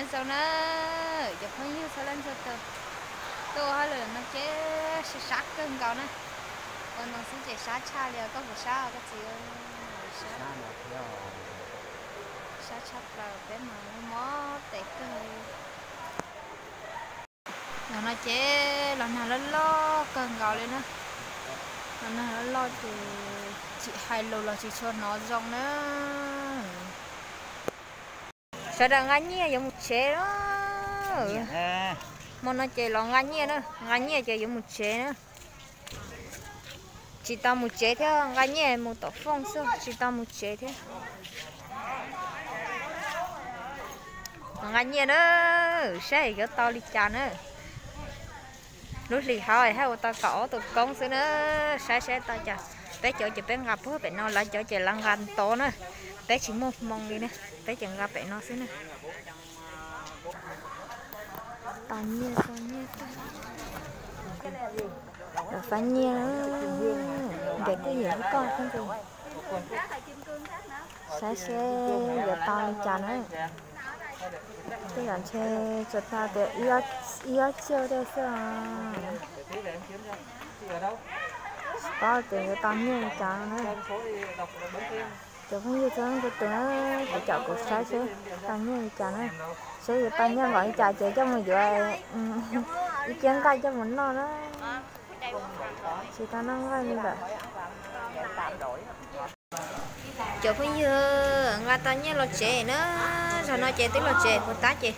Zoo na, cov phooj ywg txhua leej txhua tus, tuaj ua hauj lwm no ces sab sab kawg nkaus na. Ua ntoo xwb ces sab tshaj li os, koj puas sab os koj txiv? Sab tshaj plaws, peb mas mob tes kawg li. Los no ces los nag loj loj kawg nkaus li na. Los nag loj loj ces tsis hais lus los tsis tshua hnov zoo na. Sawv daws nqa nyiaj yuav mus tsev. Hmo no ces los nqa nyiaj na, nqa nyiaj ces yuav mus tsev na. Tsis tau mus tsev thiab, nqa nyiaj mus tom fooj xwb, tsis tau mus tsev thiab. Nqa nyiaj na, saib yuav tau li cas na. Lub hlis hauv haj ua tau kaum ob tus koob xwb na, saib saib tau cas. Peb cov ces peb nqa puag pem no, lawv cov ces lawv nqa ntov na. Peb tsis muaj hmoo li na, peb ces nqa pem no xwb na. Tau nyiaj, tau nyiaj, tau nyiaj. Lawv faib nyiaj, nkawd twb yim lub koj xwb ntag. Saib seb yuav tau li cas na. Tej zaum ntshe tsuas tau tias ib ob tsiaum tej xwb os. Tsis paub tias yuav tau nyiaj li cas na. Cov phooj ywg txhua leej txhua tus na, kuv caum kuv saib seb tau nyiaj li cas na. Seb yuav tau nyiaj npaum li cas ces coj mus yuav ib kiab nqaij coj mus noj na. Tsis tau noj nqaij li lawm. Cov phooj ywg, nqa tau nyiaj los tsev na. Zaum no ces twb los tsev puas tab ces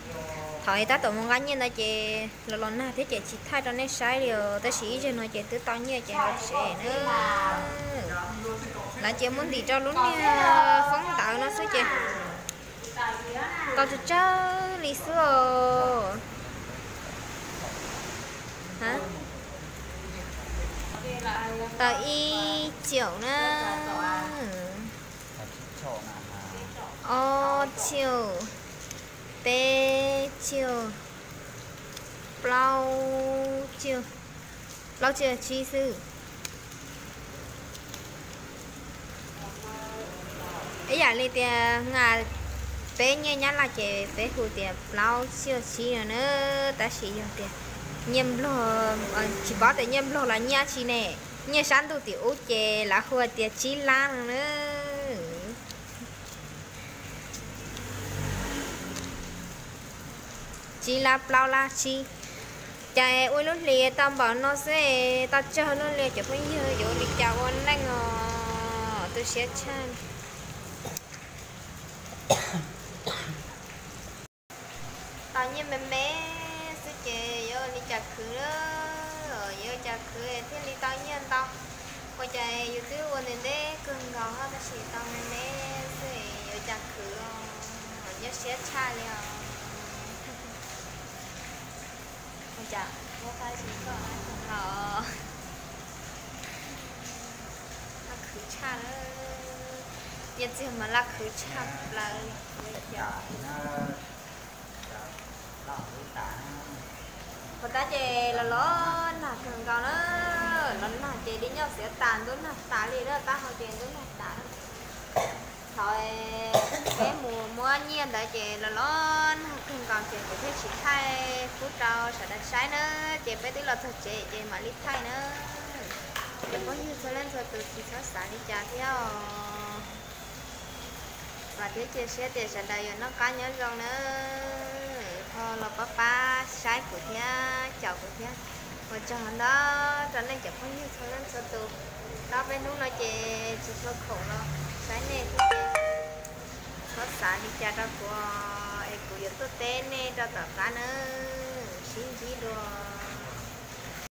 thaum tab tom mus nqa nyiaj ntawd ces los los nag thiab ces tsis thaij rau nej saib li os, tab sis ib zaug no ces twb tau nyiaj ces los tsev na. Lawv ces muab ntim rau lub niag foob ntawd no xwb ces tau tsawg tsawg li xwb os. Tau ib caum na, ob caum, peb caum, plaub caum, plaub caum tsib xwb. Ib yam li tias nqa peb nyiaj Nyab Laj ces peb hu tias plaub caum tsib no na, tab sis yog tias nyiaj Nplog, tsis paub tias nyiaj Nplog los nyiaj dab tsi ne, nyiaj sab ntuj tim ub ces lawv hu tias tsib lab no na. Tsib lab plaub lab tsib. Cas ua lub hlis tau npaum no xwb, tau tsawg lub hlis cov phooj ywg, yuav ua li cas ua neej os, tu siab tshaj. Tau nyiaj me me xwb ces yuav ua li cas khwv, yuav ua cas khwv thiaj li tau nyiaj ntau. Ua cas yus twb ua ntev ntev kawg nkaus tab sis tau me me xwb yuav ua cas khwv, nyuaj siab tshaj li os. Ua cas muab fab tsis koj los, laj khwv tshaj lawm, nyiaj txiag mas laj khwv tshaj plaws li. Puas tab ces los los nag kawg nkaus na, los nag ces li nyob xiav tas ntub nag tas li na, taub hau ces ntub nag tas. Thaum peb mus muab nyiaj ntawd ces los los nag kawg nkaus ces kuv thiaj tsis thaij pub rau sawv daws saib na, ces peb twb los txog tsev ces mam li thaij na. Cov phooj ywg txhua leej txhua tus tsis txhob xav li cas thiab os. Vam thiab cia siab tias sawv daws yuav noj qab nyob zoo na, ho los pab pab saib kuv thiab caum kuv thiab. Ua tsaug ntau rau nej cov phooj ywg txhua leej txhua tus. Tau peb hnub no ces tsis tshua khoom los saib nej thiab ces txhob xav li cas rau kuv es kuv yuav tuaj teb nej rau tom qab na. Sib ntsib dua.